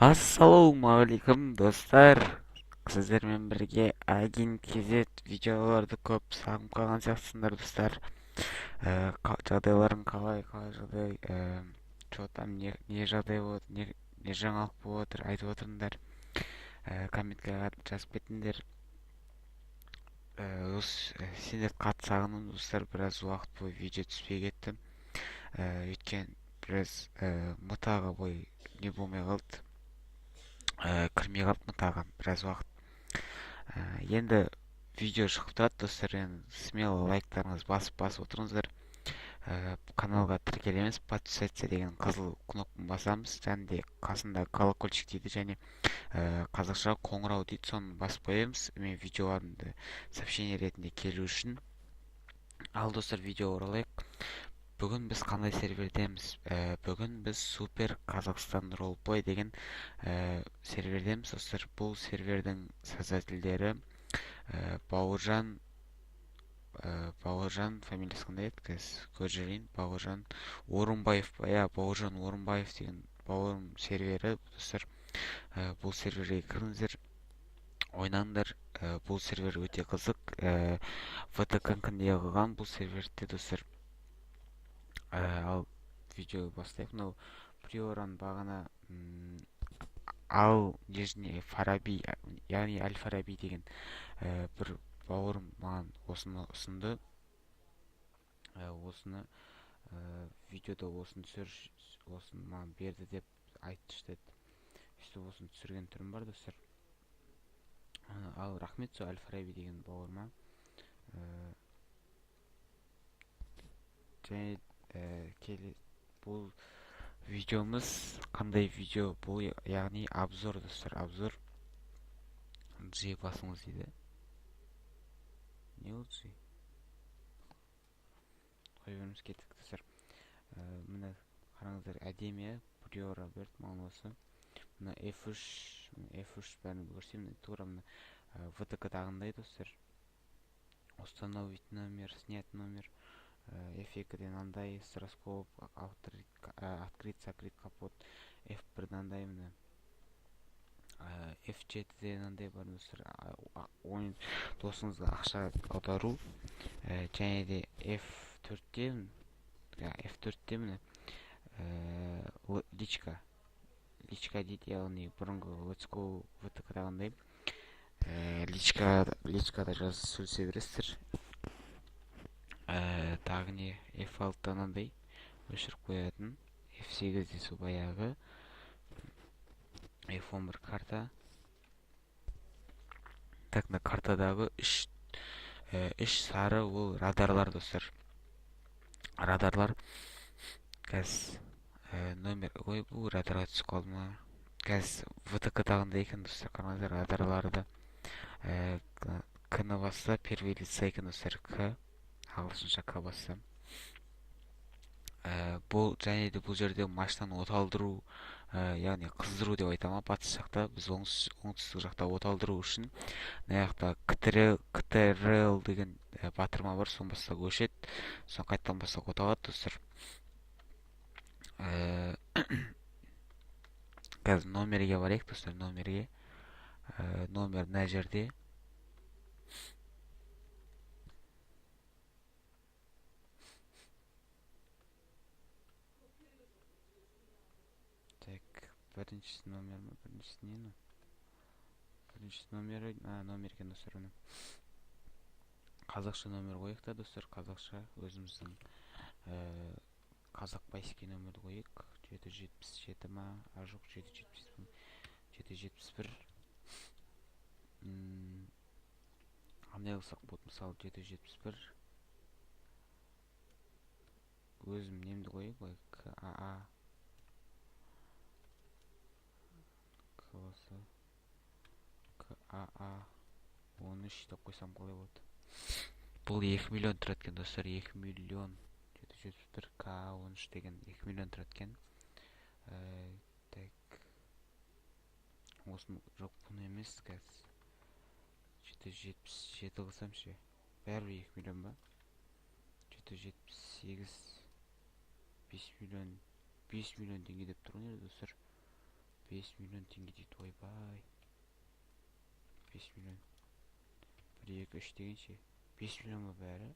Ассалаумағалейкум, достар! Сіздермен бірге Агин KZ. Видеоларды көп сағынып қалған сияқтысыңдар, достар. Жағдайларың қалай, қалай жағдай, чё там, не жағдай болады, не жаңалық болып отыр, айтып отырыңдар. Комментке жазып кетіңдер. Осы сендерді қатты сағындым, достар, біраз уақыт бойы видео түспей кетті. Өйткені біраз мытаға бой не болмай қалды. Кірмей қалды мытаға біраз уақыт. Енді видео шығып тұрады, достар, енді смело лайктарыңызды басып-басып отырыңыздар. Каналға тіркелеміз, подписаться деген қызыл кнопканы басамыз, және де қасында колокольчик дейді, және қазақша қоңырау дейді, соны басып қоямыз, мен видеоларымды сообщение ретінде келу үшін. Ал, достар, видео оралайық. Бүгін біз қандай сервердеміз? Бүгін біз Супер Қазақстан Ролплей деген сервердеміз, достар. Бұл сервердің создательдері Бауыржан, фамилиясы қандай еді? Қазір көріп жіберейін. Бауыржан Орынбаев, иә, Бауыржан Орынбаев деген бауырым сервері, достар. Бұл серверге кіріңіздер, ойнаңдар. Бұл сервер өте қызық. ВТК күнде қылған бұл серверде, достар. Ал видео бастайық. Мынау Приоран бағана, ал нижний Фараби, яғни Әл Фараби деген бір бауырым маған осыны ұсынды. Осыны видеода осыны түсір, осыны маған берді деп айтты деді. Сөйтіп осыны түсірген түрім бар, достар. Ал рахмет сол Әл Фараби деген бауырыма. Және бұл видеомыз қандай видео? Бұл яғни обзор, достар, обзор. G басыңыз дейді. Не ол G? Қоя береміз, кеттік, достар. Міне қараңыздар, әдемі Приора берді маған осы. Мына эф үш, эф үш бәрін көрсем, міне тура мына ВТК тағындай, достар. Установить номер, снять номер. Эф екіден андай, строскоп, открыть, закрыть капот, эф бірден андай, міне. Эф жетіден андай бар, достар. Ойын досыңызға ақша аудару. Және де эф төртте, эф төртте міне, личка. Личка дейді, яғни бұрынғы Let's Go ВТК тағындай. Личкада жазып сөйлесе бересіздер. Тағы не, эф алтыдан андай өшіріп қоятын, эф сегізде сол баяғы, эф он бір карта. Так, мына картадағы үш сары ол радарлар, достар. Радарлар. Қазір номер, ой, бұл радарға түсіп қалды ма? Қазір ВТК тағындай екен, достар, қараңыздар, радарларды. К-ны басса, первый лица екен, достар, К. Ағылшынша К басса. Бұл және де бұл жерде машинаны оталдыру, яғни қыздыру деп айта ма, батыс жақта, біз оңтүстік жақта оталдыру үшін мына жақта КТРЛ деген батырма бар, соны бассақ өшеді, соны қайтадан бассақ оталады, достар. Қазір номерге барайық, достар, номерге. Номер мына жерде. Так, біріншісі номер ма? Біріншісі не, ну? Бірінші номері, номер екен, достар, міне. Қазақша номер қояйық та, достар, қазақша өзіміздің қазақ байский номерді қояйық. Жеті жүз жетпіс жеті ма? А, жоқ, жеті жүз жетпіс, жеті жүз жетпіс бір. Қандай қылсақ болады, мысалы, жеті жүз жетпіс бір. Өзім немді қояйық, былай, К А А. К болса, К А А он үш деп қойсам қалай болады? Бұл екі миллион тұрады екен, достар, екі миллион. Жеті жүз жетпіс бір К А он үш деген екі миллион тұрады екен. Так. Осыны, жоқ, бұны емес, қазір. Жеті жүз жетпіс жеті қылсам ше? Бәрібір екі миллион ба? Жеті жүз жетпіс сегіз, бес миллион, бес миллион теңге деп тұр ғой, достар. 5 миллион теңге дейді, ойбай. 5 миллион. 1, 2, 3 дегенше. 5 миллион ба бәрі?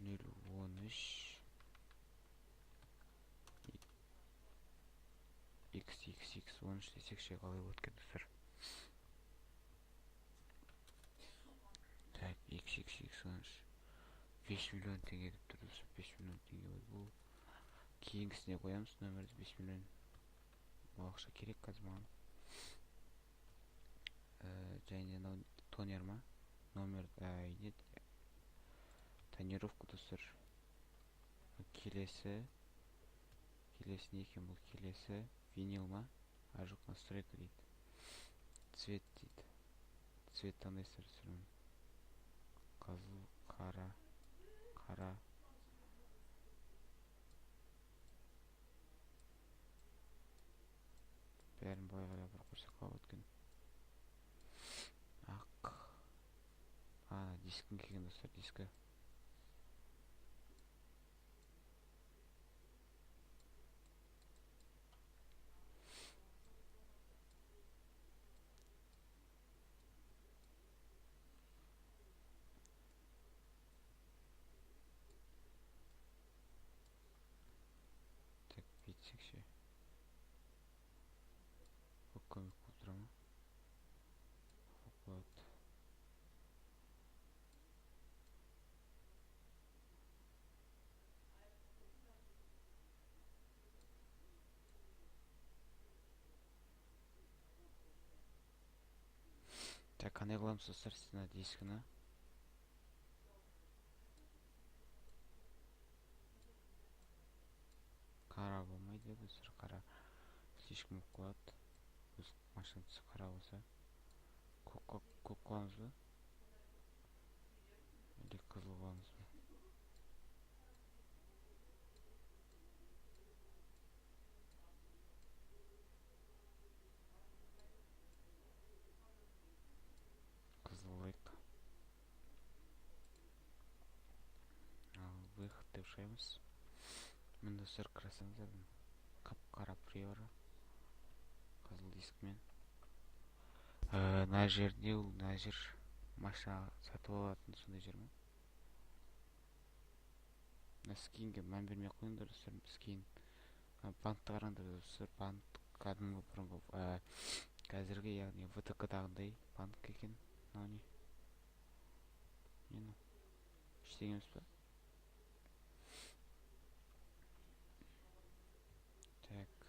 0,13 X, X, X, 13 десек ше қалай болады екен, достар? Так, X, X, X, 13. 5 миллион теңге деп тұр, достар. 5 миллион теңге болады. Бұл кейінгісіне қоямыз нөмірді 5 миллион. Бұл ақша керек қазір маған. Және мынау тонер ма? Номер, нет. Тонировка, достар. Келесі. Келесі не екен бұл? Келесі винил ма? А, жоқ, настройка дейді. Цвет дейді. Цвет таңдайсыздар, достар. Қызыл, қара, қара. Бәрін былай қарай бір қойсақ қалып өткен. Ақ. А, дискін келген, достар, дискі. Так, бүйтсек ше. Көк көмек болып тұра ма? Болады. Так, қандай қыламыз, достар, мына дискіні? Қара болмайды, достар, қара слишком болып қалады. Өз машина түсі қара болса. Көк қыламыз ба? Или қызыл қыламыз ба? Қызыл қылайық. Ал, выход деп шығамыз. Міне, достар, қарасаңыздар, қап-қара приора. Қызыл дискімен. Мына жер не ол? Мына жер машина сатып алатын сондай жер ме? Мына скинге мән бермей ақ қойыңдар, достар. Скин. Банкті қараңдар, достар. Банк кәдімгі бұрынғы, қазіргі, яғни В Т К-дағындай банк екен. Мынау не? Не мынау? Ештеңе емес па? Так.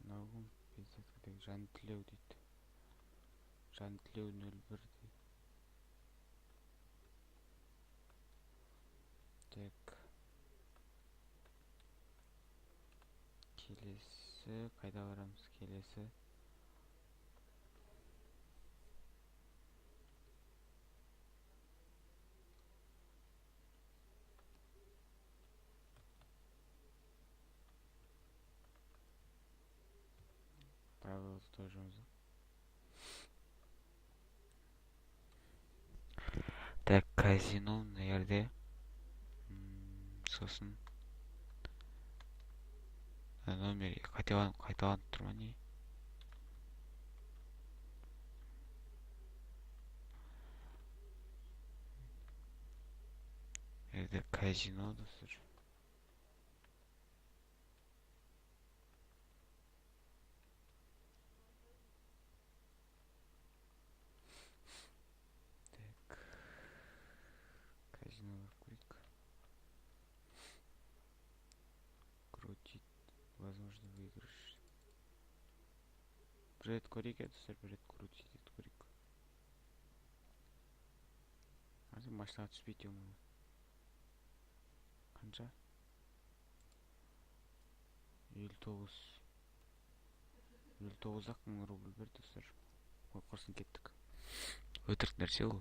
Мынау кім? Пиздец, Жантілеу дейді. Жантілеу нөл бір дейді. Так. Келесі қайда барамыз? Келесі. Правила тоже. Так, казино мына жерде. Сосын номер қайталанып тұр ма не? Жерде казино, достар. Так. Казино барып көрейік. Крутить. Возможно, выигрыш. Бір рет көрейік, достар, бір рет крутить етіп көрейік. Азыр машинаға түспейді, ё-моё. Қанша? Елу тоғыз. Елу тоғыз ақ мың рубль бер, достар. Ой, құрсын, кеттік. Өтірік нәрсе ол.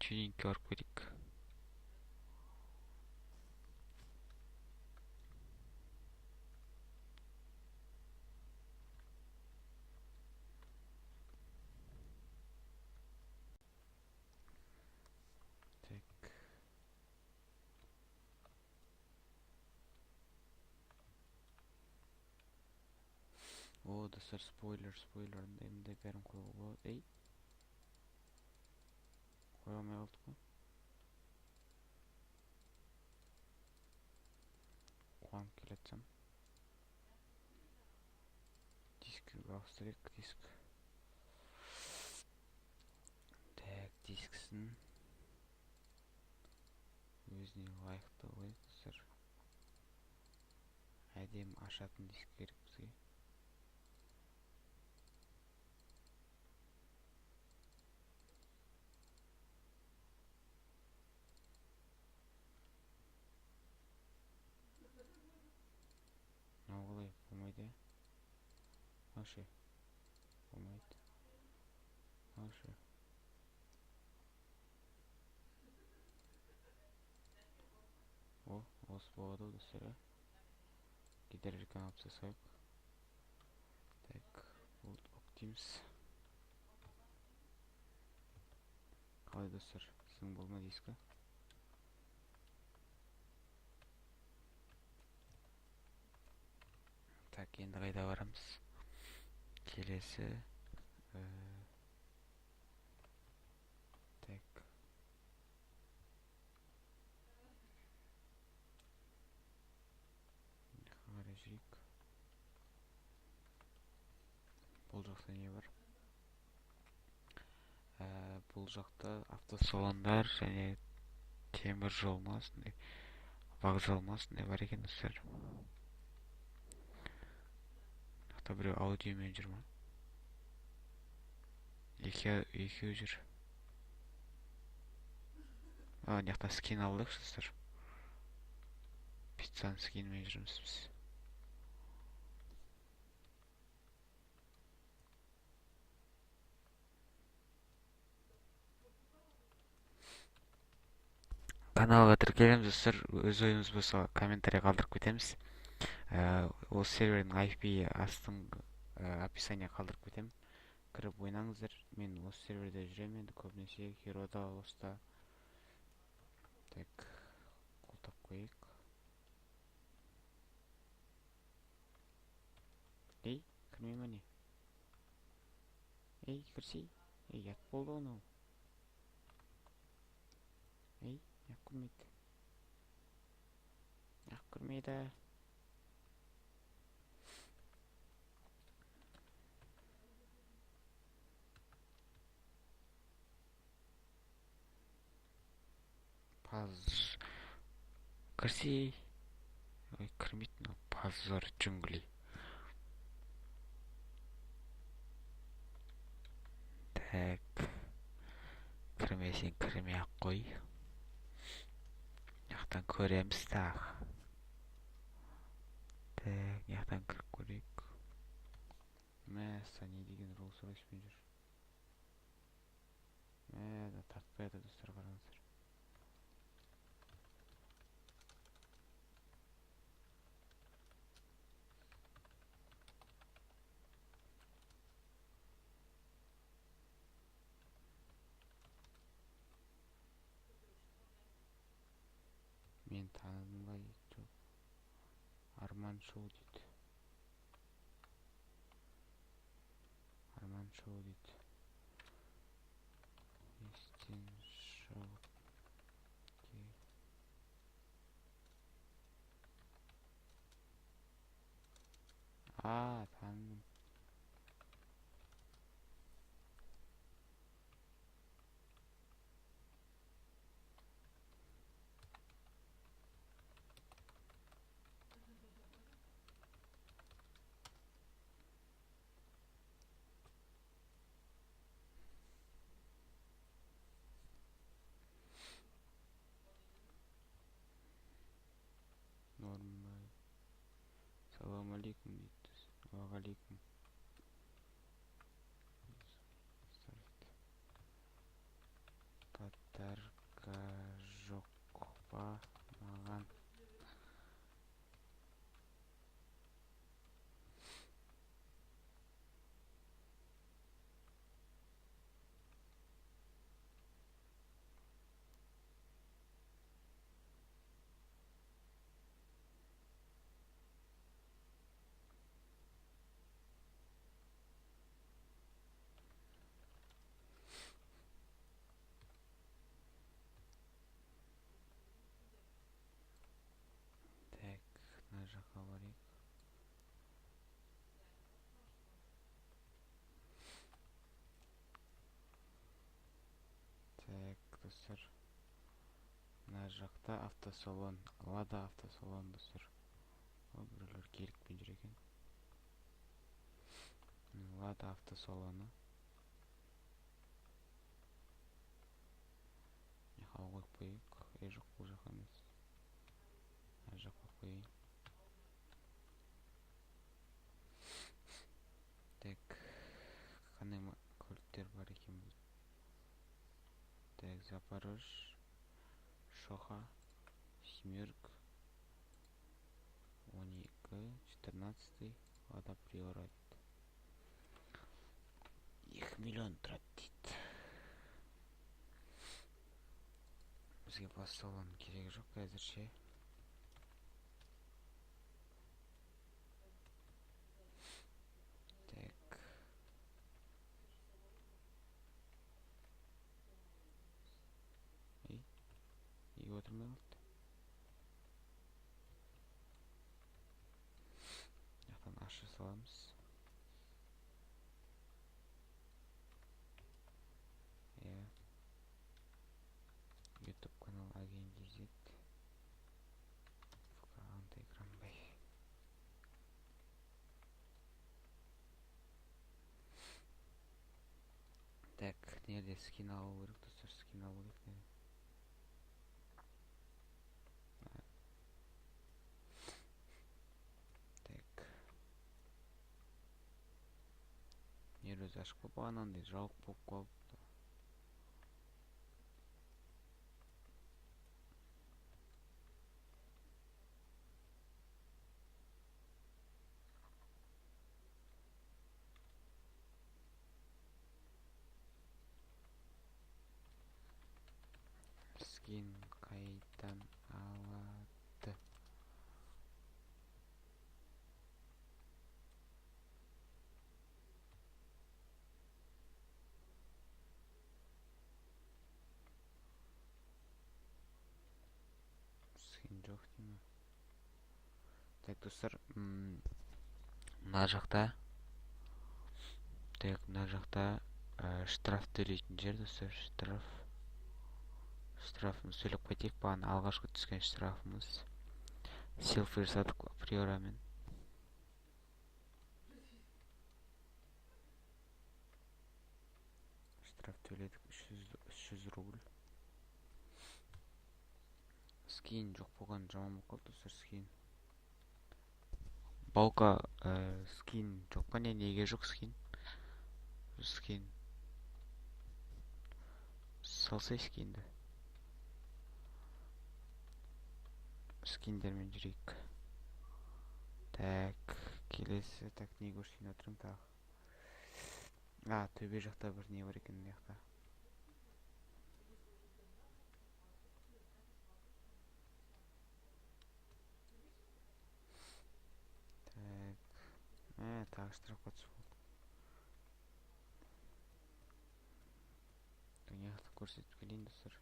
Тюнингке барып көрейік. О, достар, спойлер, спойлер, андай мындай бәрін қоюға болады. Ей, қоя алмай қалдық қой. Қуанып келе жатсам. Дискіге ауыстырайық, диск. Так, дискісін өзіне лайықты қояйық, достар. Әдемі ашатын диск керек бізге. Мынау қалай болмайды, ә? Мынау ше? Болмайды. Мынау ше? О, осы болады ғой, достар, ә? Гидроликаны алып тастайық. Так, болды, ок дейміз. Қалай, достар, сіздің болды ма дискі? Так, енді қайда барамыз? Келесі, так. Қарай жүрейік. Бұл жақта не бар? Бұл жақта автосалондар және темір жол ма, сондай вокзал ма, сондай бар екен, достар. Мына біреу аудиомен жүр ма? Екеуі жүр. А, мына жақта скин алдық, достар. Пиццаның скинімен жүрміз біз. Каналға тіркелеміз, достар. Өз ойымыз болса комментарий қалдырып кетеміз. Осы сервердің ай пи астыңғы, описание қалдырып кетемін. Кіріп ойнаңыздар. Мен осы серверде жүремін енді көбінесе Херода, Лоста. Так, қолдап қояйық. Ей, кірмей ма не? Ей, кірсей. Ей, ұят болды ғой мынау. Ей, неғып кірмейді? Неғып кірмейді? Паз. Кірсей. Ой, кірмейді мынау. Позор джунглей. Так. Кірмесең кірмей-ақ қой. Мына жақтан көреміз тағы. Так, мына жақтан кіріп көрейік. Мәссаған, не деген Rolls Royce-пен жүр. Мә, тартпай жатыр, достар, қараңыздар. Мен таныдым ба? Жоқ. Арман шоу дейді. Арман шоу дейді. Естен шығып А, таныдым. Нормай. Салам алейкум дейді. Уағалейкум. Подарка жоқ па маған? Жақта автосалон, Лада автосалон, достар. О, біреулер геликпен жүр екен. Лада автосалоны. Мына қойып қояйық. Е, жоқ, бұл жаққа емес. Ар жаққа қойып қояйын. Так, қандай көліктер бар екен бұл? Так, Запорож, Шоха, Семерк, 12, 14, Лада Приора дейді. 2 миллион тұрады дейді. Бізге бас салон керегі жоқ әзірше. Так. Ей, неге отырмай қалды? Жақтан аша саламыз. Иә. YouTube канал Аген KZ. ВК Антиграмбай. Так, нерде скин алу керек, достар, скин алу керек не? Так. Нер өзі ашық болып, анандай жауық болып қалыпты. Скин қайдан алады? Скин жоқ деймін. Так, достар, мына жақта, так, мына жақта, штраф төлейтін жер, достар, штраф. Штрафымыз төлеп қайтайық, бағана алғашқы түскен штрафымыз. Селфи жасадық Приорамен. Штраф төледік 300 рубль. Скин жоқ болған жаман болып қалды, достар, скин. Балка, скин жоқ па, не, неге жоқ скин? Скин. Салсай скинді. Скиндермен жүрейік. Так, келесі, так, не көрсетейін отырмын тағы. А, төбе жақта бір не бар екен мына жақта. Так, тағы штрафқа түсіп қалдық. Мына жақта көрсетіп келейін, достар.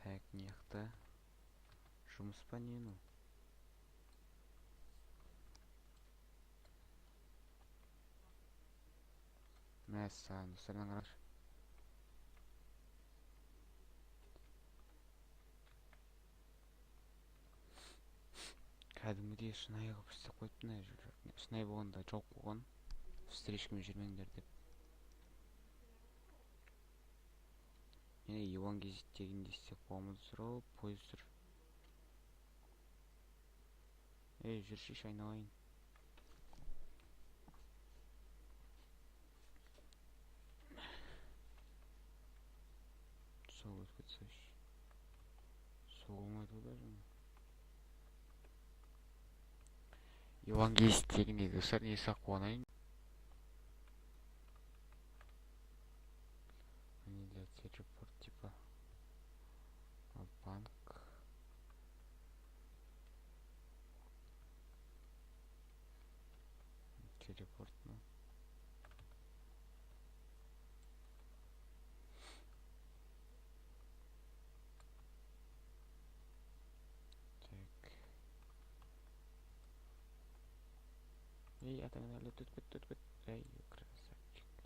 Так, мына жақта жұмыс па не, ну? Мәссаған, достар, мына қараңызшы. Кәдімгідей шынайы қылып істеп қойыпты мына жерде. Шынайы болғанда жауып қойған. Встречкамен жүрмеңдер деп. Міне Иван Гезит дегенде істеп қойғанбыз, достар. О, пойыз тұр. Ей, жүрші, айналайын. Сол өтіп кетсеші. Соғылмайды ғой даже. Иван Гезит дегенде, достар, не сақ қуанайын. Они для телепорт типа банк. Телепорт, ну. Так. Ей, атаңды әлі төт кет, төт кет. Эй, красавчик.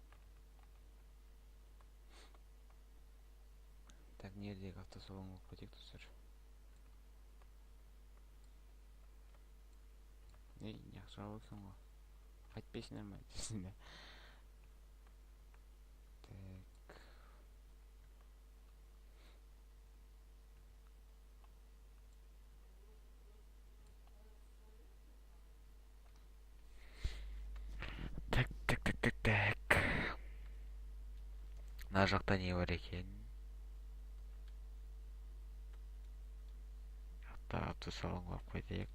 Вагнердегі автосалонға барып кетейік, достар. Ей, неғып жауап екен ғой? Қайтпайсыңдар ма дейсің да. Так. Так, так, так, так, так. Мына жақта не бар екен? Жақта автосалонға барып қайтайық.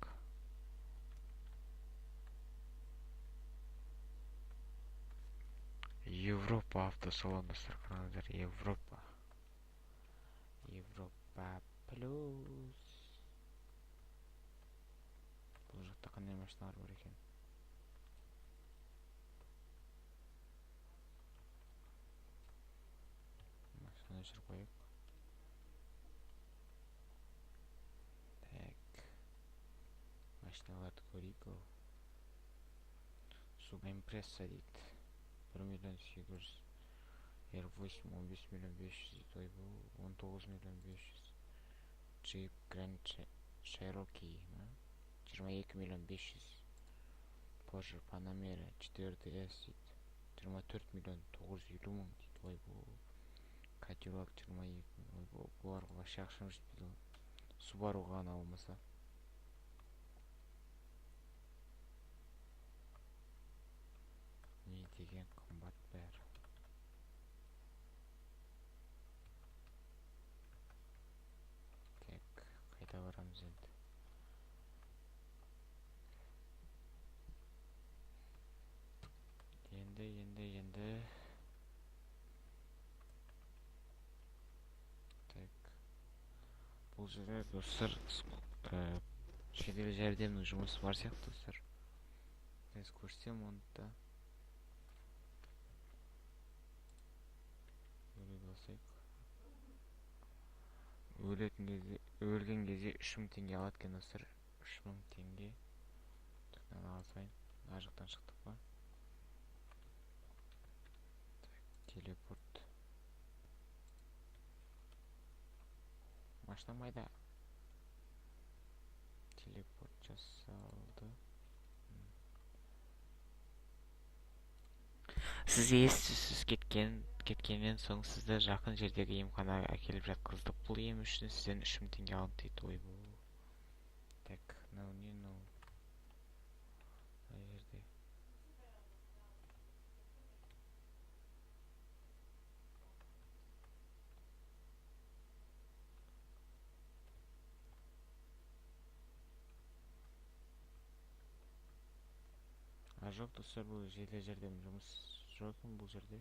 Европа автосалон, достар, қараңыздар, Европа. Европа плюс. Бұл жақта қандай машиналар бар екен? Машинаны өшіріп қояйық. Так. Машиналарды көрейік. Суга Импресса дейді. 1 миллион 800. R8 15 миллион 500 дейді. Ойбу, 19 миллион 500. Jeep Grand Cherokee ма? 22 миллион 500. Porsche Panamera 4S дейді. 24 миллион 950 мың дейді. Ойбу. Cadillac 22 миллион. Ойбу, бұларға вообще ақшам жетпейді ғой. Subaru ғана болмаса. Не деген қымбат бәрі. Так, қайда барамыз енді? Енді. Так. Бұл жерде, достар, жедел жәрдемнің жұмысы бар сияқты, достар. Қазір көрсем оны да. Өлетін кезде, өлген кезде 3000 теңге алады екен, достар. 3000 теңге. Мынаны ала салайын. Мына жақтан шықтық па? Так, телепорт. Машина майда. Телепорт жасалды. Сіз ес-түссіз кеткеннен соң сізді жақын жердегі емханаға әкеліп жатқыздық. Бұл ем үшін сізден 3000 теңге алынды дейді. Ойбу. Так, мынау не, мынау? Мына жерде. А жоқ, достар, бұл жедел жәрдем жұмыс жоқ екен бұл жерде.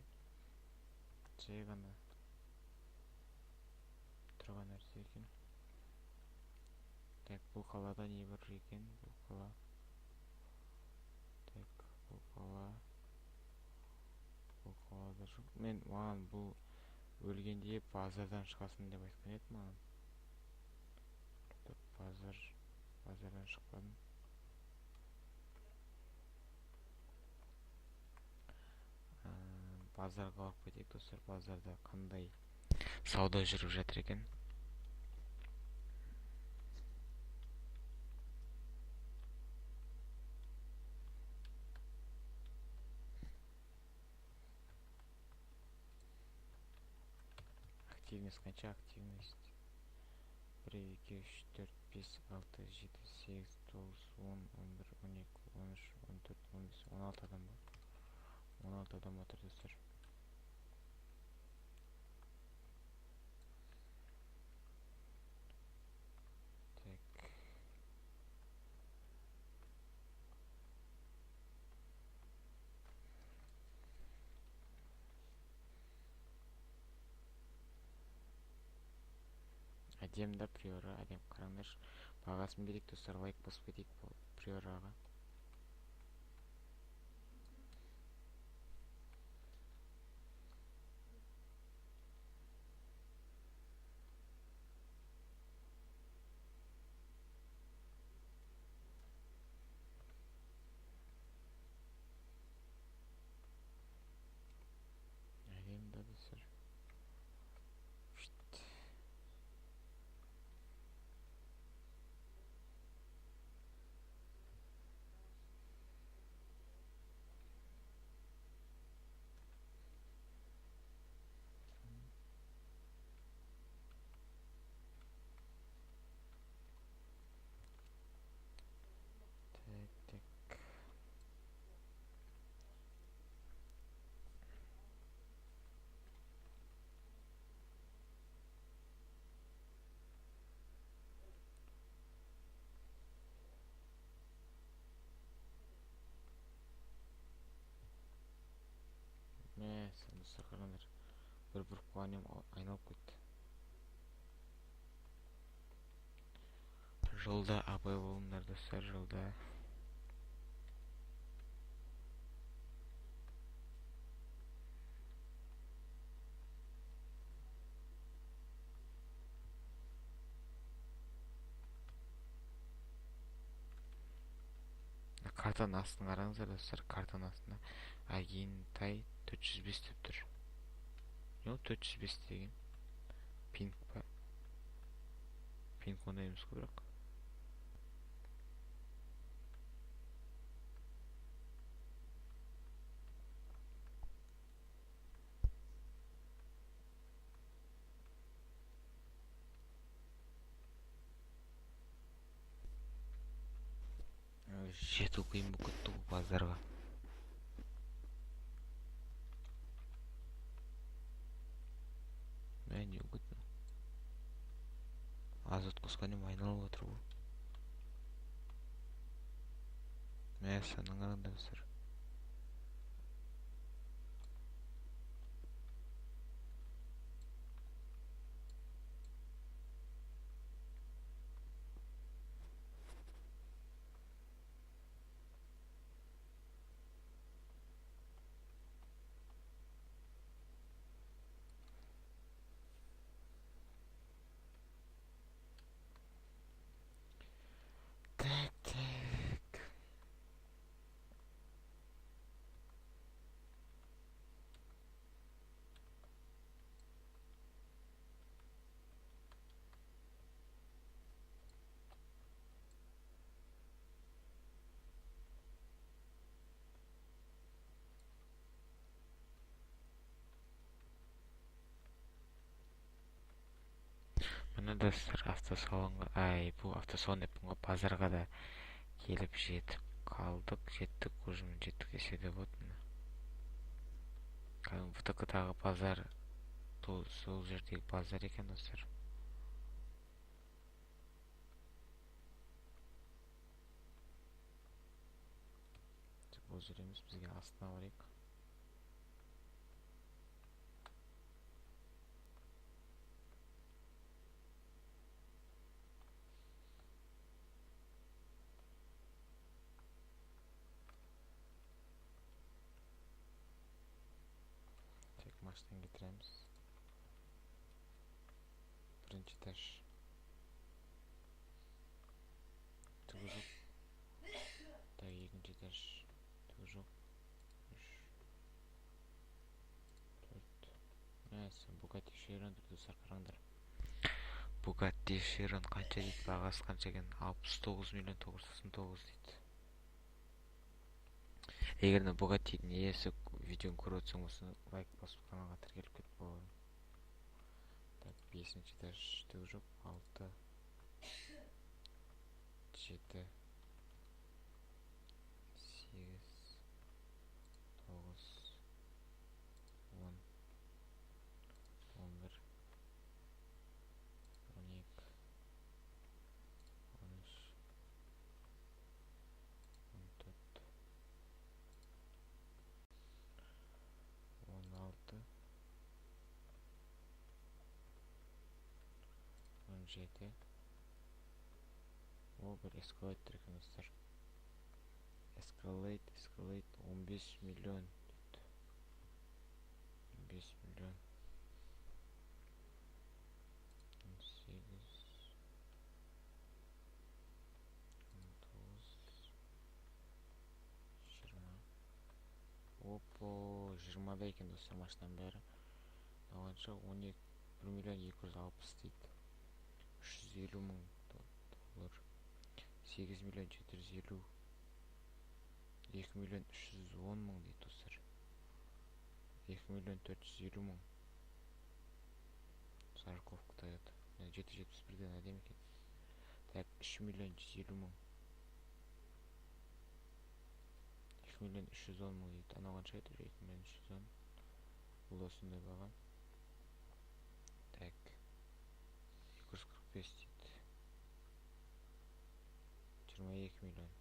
Жай ғана тұрған нәрсе екен. Так, бұл қалада не бар екен? Бұл қала. Так, бұл қала. Бұл қалада жоқ. Мен маған бұл өлгенде базардан шығасың деп айтқан еді маған. Базардан шықпадым. Базарға барып кетейік, достар. Базарда қандай сауда жүріп жатыр екен? Активность қанша? Активность 1, 2, 3, 4, 5, 6, 7, 8, 9, 10, 11, 12, 13, 14, 15, 16 адам бар. 16 адам отыр, достар. Так. Әдемі да Приора, әдемі. Қараңдаршы, бағасын берейік, достар, лайк басып кетейік бұл Приораға. Әдемі да, достар. Шт. Достар, қараңдар. Бір бұрып қойған едім, айналып кетті. Жолда абай болыңдар, достар, жолда. Картаның астын қараңыздар, достар, картаның астында Агентай 405 деп тұр. Не ол 405 деген? Пинг па? Пинг ондай емес қой бірақ. Жету қиын болып кетті ғой базарға. Мә, не болып кетті мынау? Азот қосқан едім, айналып отыр ғой. Мә, санын қараңдар, достар. Так, так. Міне, достар, автосалонға, ай, бұл автосалон деп ғой, базарға да келіп жетіп қалдық, жеттік, уже жеттік десе де болады міне. Кәдімгі ВТК-дағы базар, сол жердегі базар екен, достар. Тек бұл жер емес, бізге астына барайық. Машинаны кетіреміз. Бірінші этаж. Түгі жоқ. Так, екінші этаж. Түгі жоқ. 3. 4. Мәссаған, Bugatti Chiron тұр, достар, қараңдар. Bugatti Chiron қанша дейді, бағасы қанша екен? Алпыс тоғыз миллион тоғыз жүз тоқсан тоғыз дейді. Егер мына Bugatti'дің иесі видеоны көріп отырсаң, осы лайк басып каналға тіркеліп кет, бауырым. Так, 5-ші этаж, түгі жоқ. 6, 7, 8, 9, 10, 11, 12, 13, 14, 16, 17. О, бір Escalade тұр екен, достар. Escalade, Escalade, 15 миллион дейді. 15 миллион. 18, 19, 20. Опа, жиырмада екен, достар, машинаның бәрі. Мынау он екі, бір миллион екі жүз алпыс дейді. Үш жүз елу мың доллар. Сегіз миллион жеті жүз елу. Екі миллион үш жүз он мың дейді, достар. Екі миллион төрт жүз елу мың. Сороковка Toyota. Мына жеті жүз жетпіс бірден әдемі екен. Так, үш миллион жүз елу мың. Екі миллион үш жүз он мың дейді. Анау қанша еді? Екі миллион үш жүз он. Бұл да осындай баға. Так, екі жүз қырық бес дейді. Жиырма екі миллион.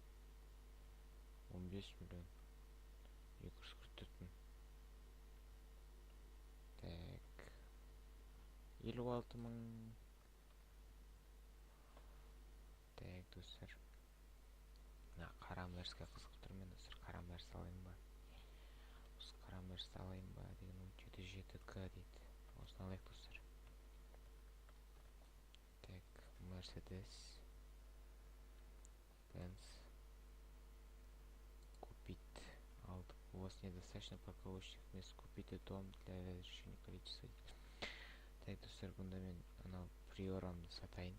Он бес миллион. Екі жүз қырық төрт мың. 56 мың. Так, достар. Мына қара мерске қызығып тұрмын достар. Қара мерс алайын ба? Осы қара мерсті алайын ба деген 707К дейді. Осыны алайық, достар. Так, Мерседес Бенц купить. Алдық. У вас недостаточно парковочных мест. Купите дом для разрешения количества. Так, достар, бұнда мен анау приорамды сатайын.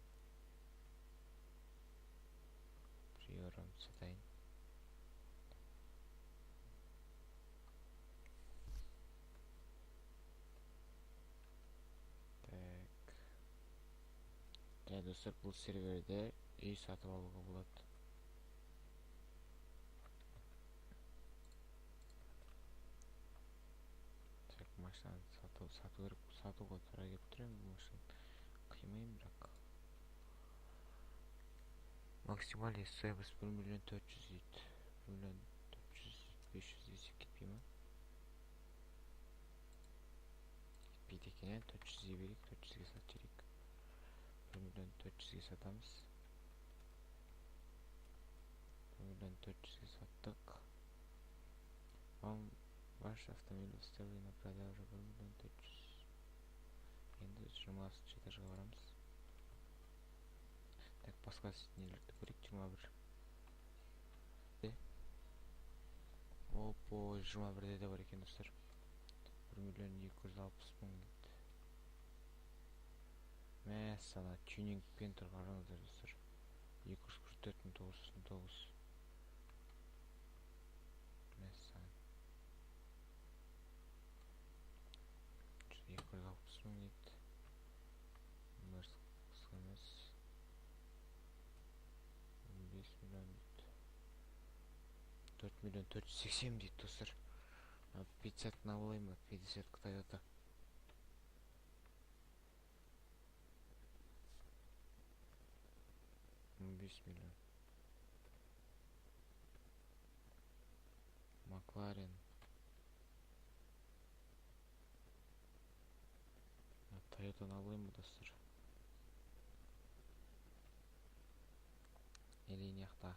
Приорамды сатайын. Так. Ja, достар, бұл серверде үй сатып алуға болады. Так, машинаны сату керек, сатуға тура келіп тұр енді бұл машинаны. Қимаймын бірақ. Максимальная стоимость 1 400 000 дейді. 1 400 500 десек кетпей ма? Кетпейді екен, ә? 400-ге берейік, 400-ге сатып жіберейік. 1 400 000-ге сатамыз. 1 400 000-ге саттық. Вам ваш автомобиль выставлен на продажу 1 400 000. Енді 20 этажға барамыз. Так, басқа нелерді көрейік. 21. Опо, 21-де де бар екен, достар. 1 260 000 дейді. Мәссаған, тюнингпен тұр, қараңыздар, достар. 244 999. Мәссаған. 260 мың дейді. Мерс емес. 5 миллион дейді. 4 480 000 дейді, достар. 50-ны алайын ба? 50 Toyota. 5 миллион. Макларен. Тойотаны алайын ба, достар? Или мына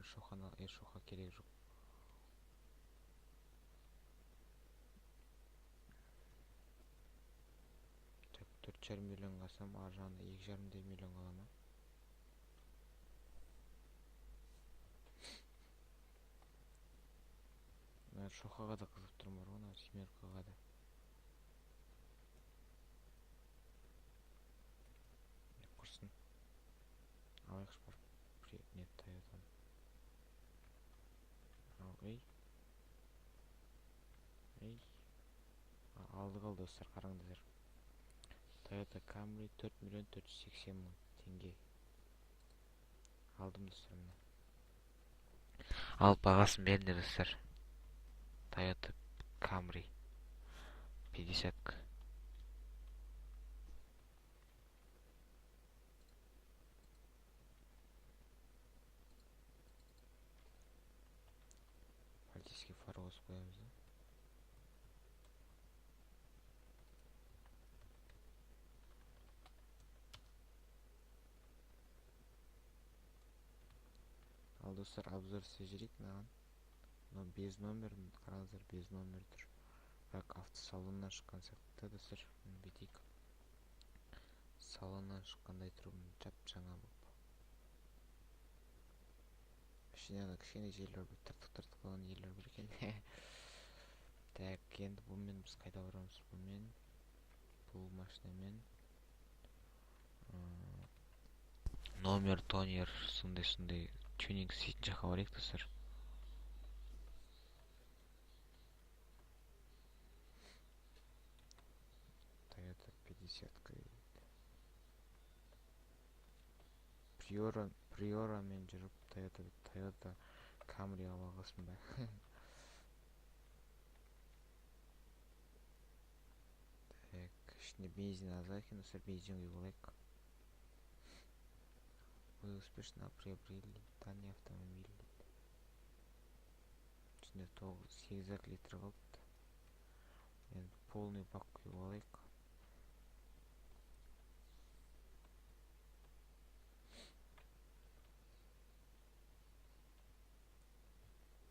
Шохана, Шоха керек жоқ. Так, 4,5 миллионға алсам, ар жағында 2,5 миллионға ала ма? Мына Шохаға да қызығып тұрмын бар ғой, мына семеркаға да. Құрсын. Алайықшы барып. Нет, Тойотаны. Ал, ей. Ей. Алдық ал, достар, қараңыздар. Toyota Camry 4 480 000 теңге. Алдым, достар, мына. Ал бағасын беріңдер, достар. Toyota Camry 50. Полицейский фара қосып қоямыз да. Ал, достар, обзор істеп жіберейік мынаған. Мынау без номер, қараңыздар, без номер тұр. Бірақ автосалоннан шыққан сияқты, достар. Бүйтейік. Салоннан шыққандай тұр, жап-жаңа болып. Ішінде ана кішкене жерлер бар, тыртық-тыртық болған жерлер бар екен. Так, енді бұнымен біз қайда барамыз? Бұнымен, бұл машинамен номер, тонер, сондай-сондай тюнинг істейтін жаққа барайық, достар. Toyota 50. Приорамен жүріп Toyota Camry ала аласың ба? Так, ішінде бензин аз екен, достар, бензин құйып алайық. Вы успешно приобрели данный автомобиль. Ішінде 8 литр қалыпты. Енді полный бак құйып алайық.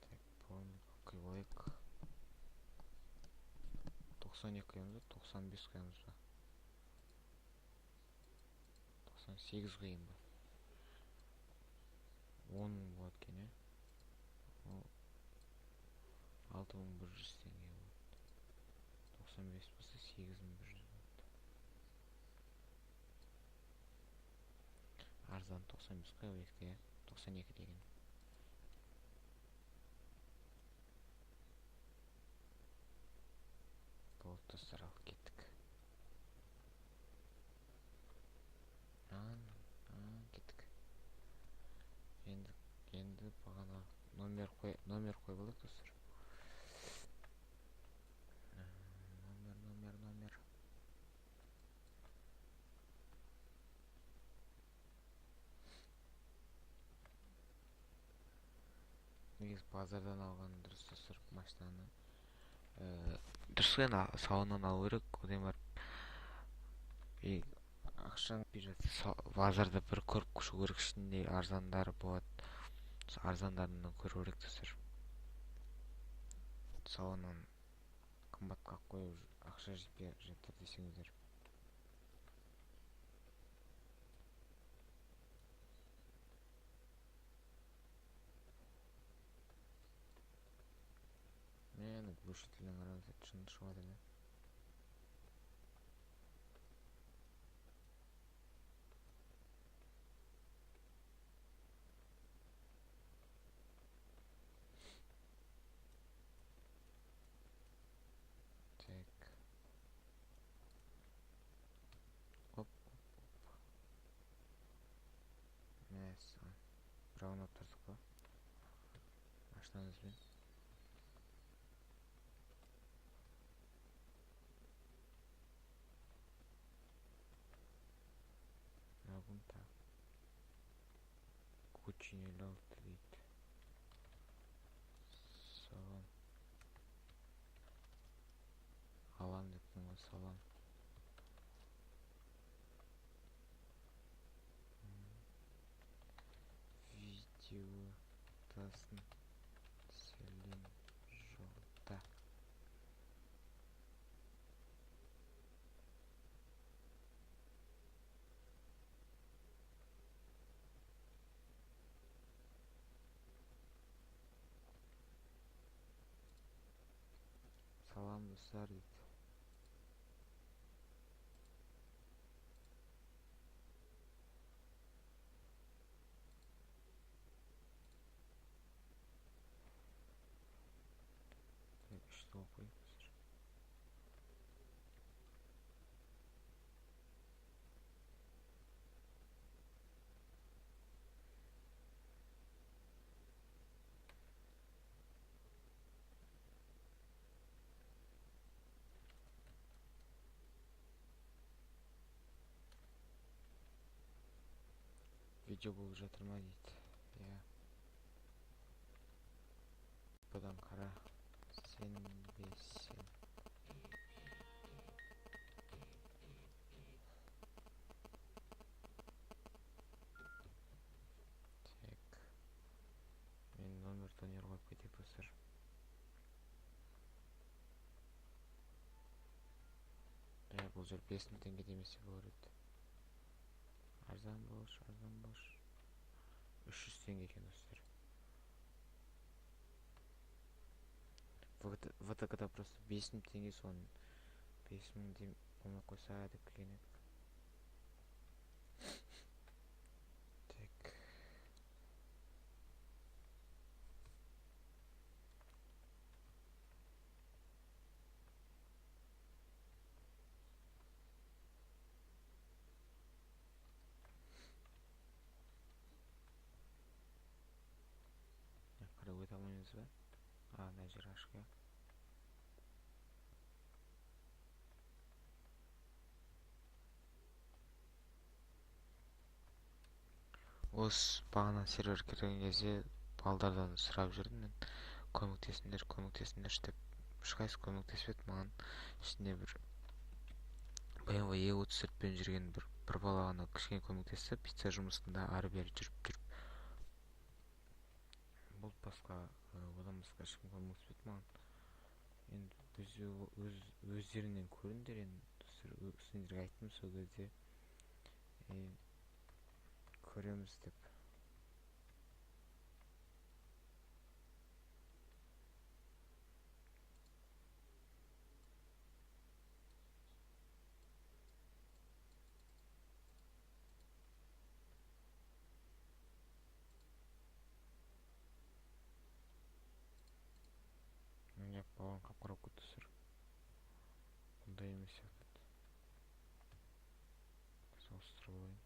Так, полный бак құйып алайық. 92 құямыз ба, 95 құямыз ба, 98 құйын ба? 10 мың болады екен, иә? Ол 6100 теңге болады. 95 болса 8100 болады. Арзан 95 қой алайық те, иә? 92 деген. Болды достар, ал кеттік. Кеттік. Енді бағана номер қойып алайық достар. Номер. Негізі базардан алған дұрыс достар, машинаны. Дұрыс қой, салоннан алу керек, одан барып ақшаң жатса, базарда бір көріп шығу керек, ішінде арзандары болады. Сол арзандарынан көру керек достар. Салоннан қымбатқа қойып ақша жетпей жатыр десеңіздер. Мені глушительден қараңыздар, шын шығып жатыр да. Так. Оп, оп, оп. Мәссаған. Бір аунап тұрдық па? Машинамызбен. Так. Гуччи нөл алты дейді. Салам. Алам деппін ғой, салам. Видеодасын сәлем жолда. Салам достар дейді. Так, үшті қойып қояйық достар. Видео болып жатыр ма дейді. Иә. Бұдан қара, сенбесең. Так. Мен номер тонер қойып кетейік достар. Бә, бұл жер 5000 теңге демесе болар еді. Арзан болшы, арзан болшы. 300 теңге екен достар. ВТК-да просто 5000 теңге, соны 5000 деп болмай қойса деп келген едік. Так. Қарай өте алмаймыз ба? Мына жер ашық, иә. Осы бағана сервер кірген кезде балдардан сұрап жүрдім мен, көмектесіңдер, көмектесіңдерші деп. Ешқайсысы көмектеспеді маған. Ішінде бір BMW E34-пен жүрген бір бала ғана кішкене көмектесті. Пицца жұмысында ары-бері жүріп. Бұл басқа, одан басқа ешкім көмектеспеді маған. Енді өздерінен көріңдер енді, достар, сендерге айттым сол кезде. Көреміз деп. Балан қап-қара болып кетті, достар. Бұндай емес сияқты. Ауыстырып алайын.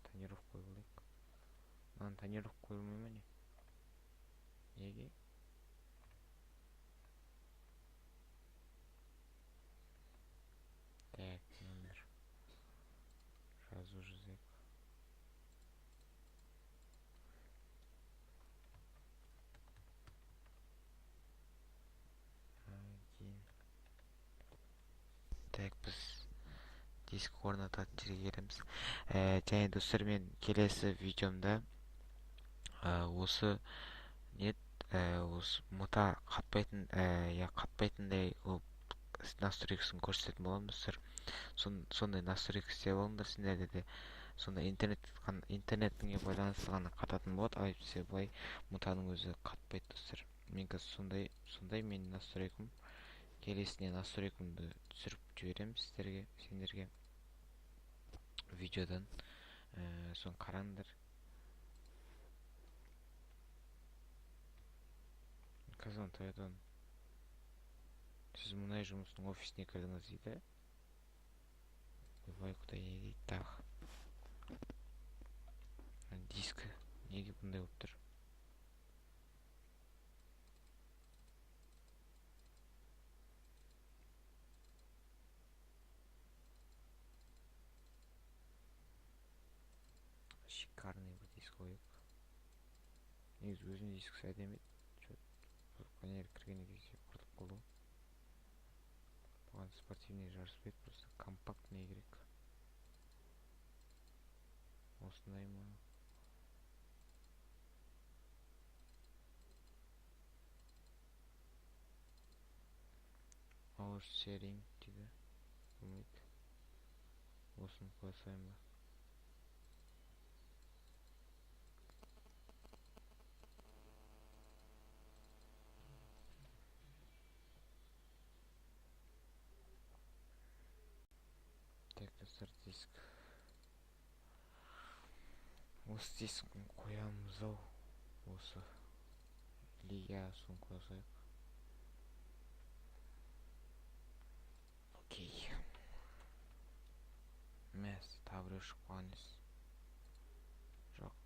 Тонировка қойып алайық. Мынаны тонировка қойылмай ма не? Неге? Так, номер. Жазу жазайық. Один. Так, біз диск орнататын жерге келеміз. Және достар, мен келесі видеомда осы нет, осы мыта қатпайтын, я қатпайтындай қылып настройкасын көрсететін боламын, достар. Сондай настройка істеп алыңдар сендерде де. Сонда интернетіңе байланысты ғана қататын болады, ал әйтпесе былай мытаның өзі қатпайды, достар. Мен қазір сондай менің настройкам. Келесіне настройкамды түсіріп жіберемін сендерге видеодан. Соны қараңдар. Казан Тойотадан сіз мұнай жұмысының офисіне кірдіңіз дейді. Ойбай, құдай, не дейді тағы? Дискі неге бұндай болып тұр? Шикарный бір диск қойып. Негізі өзінің дискісі әдемі еді. Панель кірген кезде құртып қалды ғой. Бұған спортивный жарыспайды, просто компактный керек. Осындай ма? Power sharing дейді. Болмайды. Осыны қоя салайын ба? Так, достар, диск. Осы дискін қоямыз ау. Осы. Лия, соны қоя салайық. Окей. Мәс, тағы біреу шығып қалған ес. Жоқ.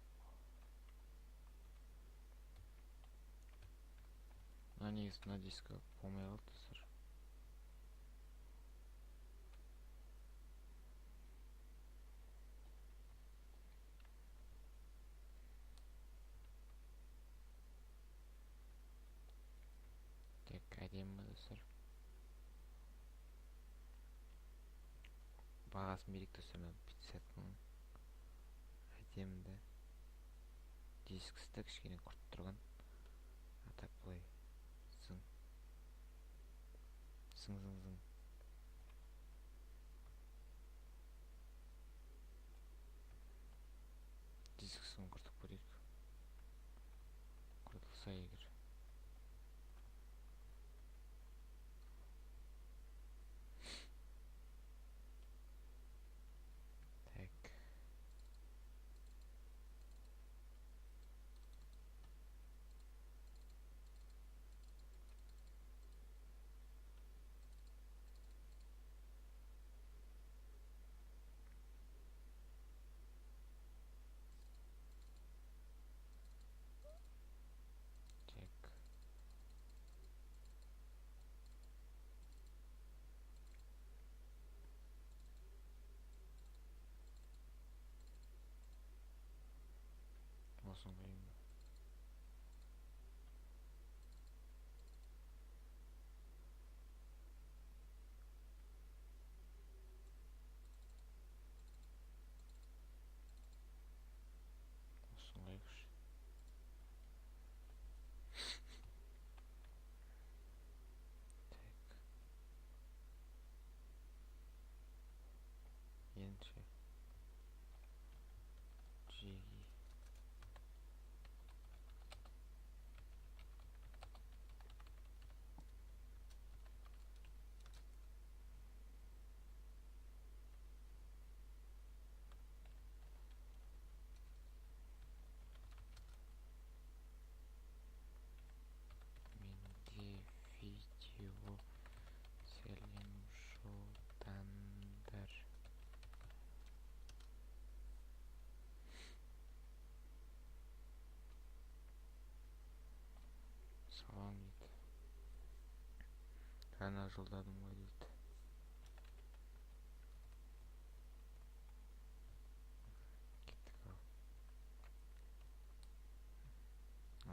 Мына негізі мына дискі болмай қалды, достар. Так, әдемі, достар. Бағасын берейік, достар, мына 50 мың. Әдемі да. Дискісі де кішкене құрт тұрған. А так былай. Зың. Зың, зың, зың. Дискісін құртып көрейік. Құртылса егер. Так. Жаңа жолдадым ғой дейді. Кеттік ал.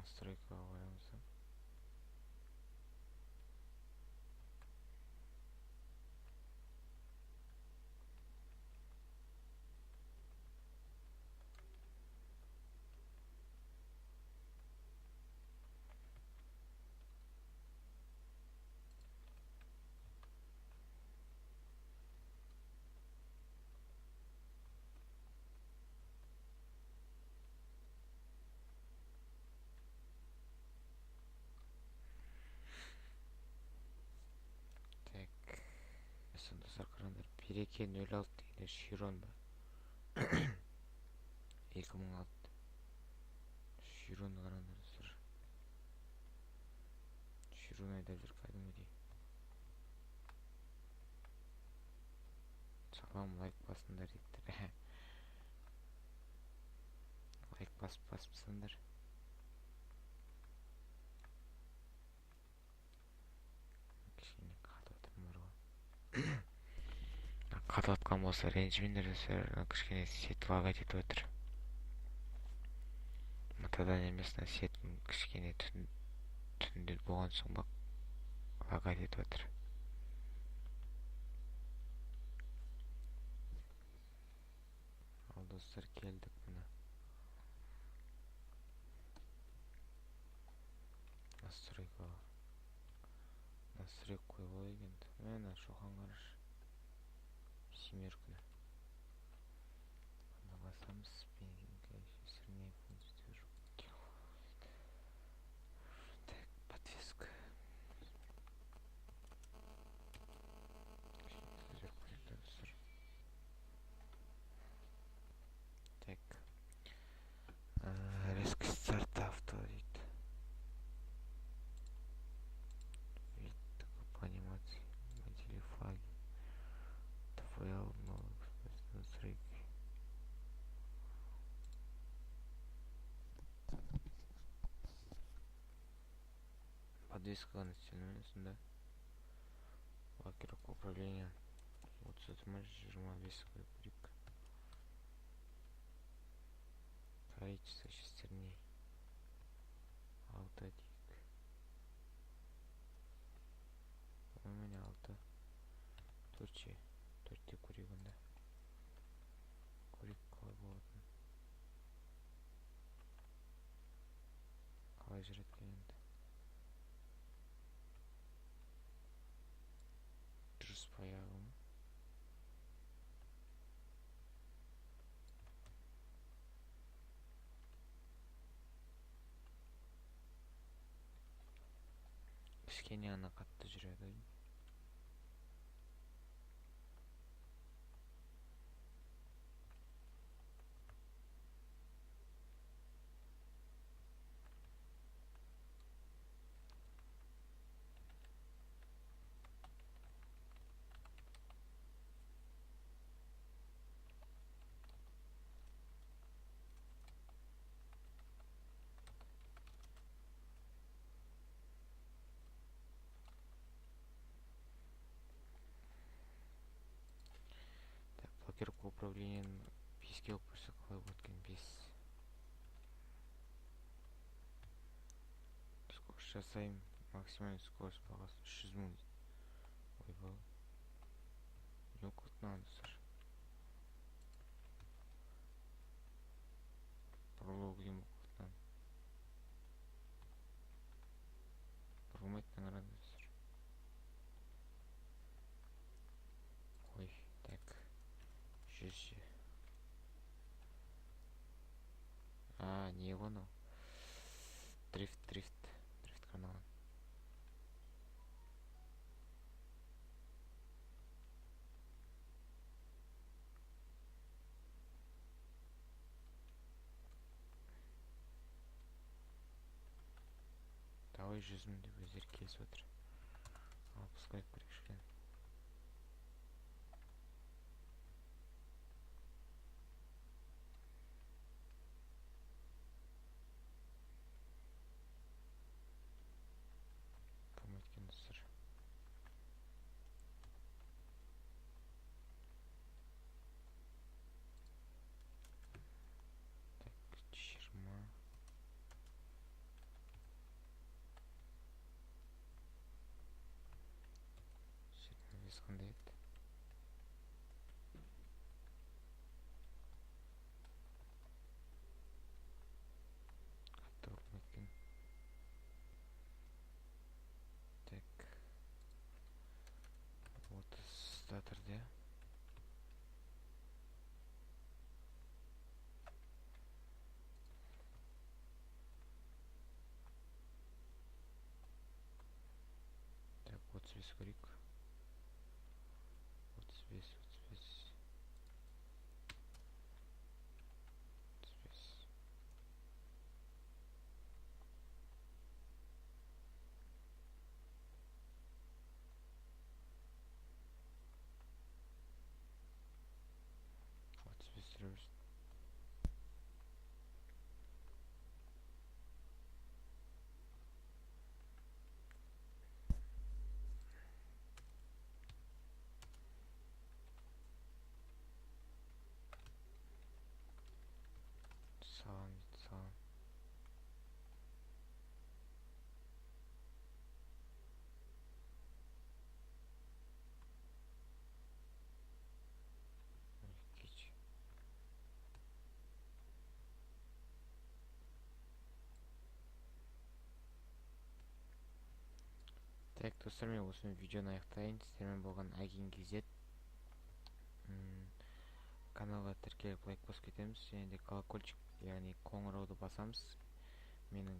Настройкаға қоямыз. Достар қараңдар, Береке 06 деген Широн ба? 2006. Широнды қараңдар достар. Широн айдап жүр кәдімгідей. Салам, лайк басыңдар дейді. Лайк басып басыпсыңдар. Кішкене қатып отырмын бар ғой. Қатып атқан болса ренжімеңдер достар, кішкене сет лагать етіп отыр. Мытадан емес, мына сет кішкене түнде болған соң ба лагать етіп отыр. Ал достар, келдік мына. Настройкаға. Настройка қойып алайық енді. Міне Шоқан қарашы. Семерканы. Бұны басамыз. Так, подвеска. Так. Резкость старта авто дейді. Вид такой по анимации. Модели флаги. ТФЛ, новых настройки. Подвеска ғана істелмеген сонда. Блокировка управления. 30 25 қойып көрейік. Количество шестерней. 6 дейік. Міне 6. 4 ше. 4 деп көрейік онда. Көрейік қалай болатынын. Қалай жүреді екен енді. Дұрыс па аяғым? Кішкене ана қатты жүреді. Блокировка управлениені 5-ке қойып көрсек қалай болады екен? 5. Скорость жасаймын. Максимальный скорость бағасы 300 мың дейді. Ойбай. Не болып қалды мынаған достар? Бұрылу қиын болып қалды мынаған. Бұрылмайды мына қараңдар достар. Ой, так. 100. А, не ғой мынау. Дрифт, дрифт. Дрифт арналған. Давай 100 мың деп өздері келісіп отыр. 60 қойып көрейікші кішкене. Болмайды екен достар. 35 көрейік. 35, 35. 35. 35 тұра берсін. Салам дейді, салам. Кич. Так, достар, мен осымен видеоны аяқтайын. Сіздермен болған Айген KZ. Каналға тіркеліп лайк басып кетеміз және де колокольчик, яғни қоңырауды басамыз. Менің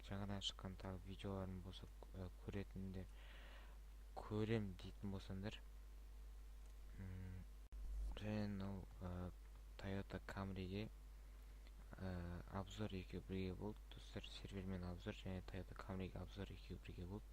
жаңадан шыққан тағы видеоларым болса, көретіндер, көрем дейтін болсаңдар. Және мынау, Toyota Camry'ге, обзор екеуі бірге болды. Достар, сервермен обзор және Toyota Camry'ге обзор екеуі бірге болды.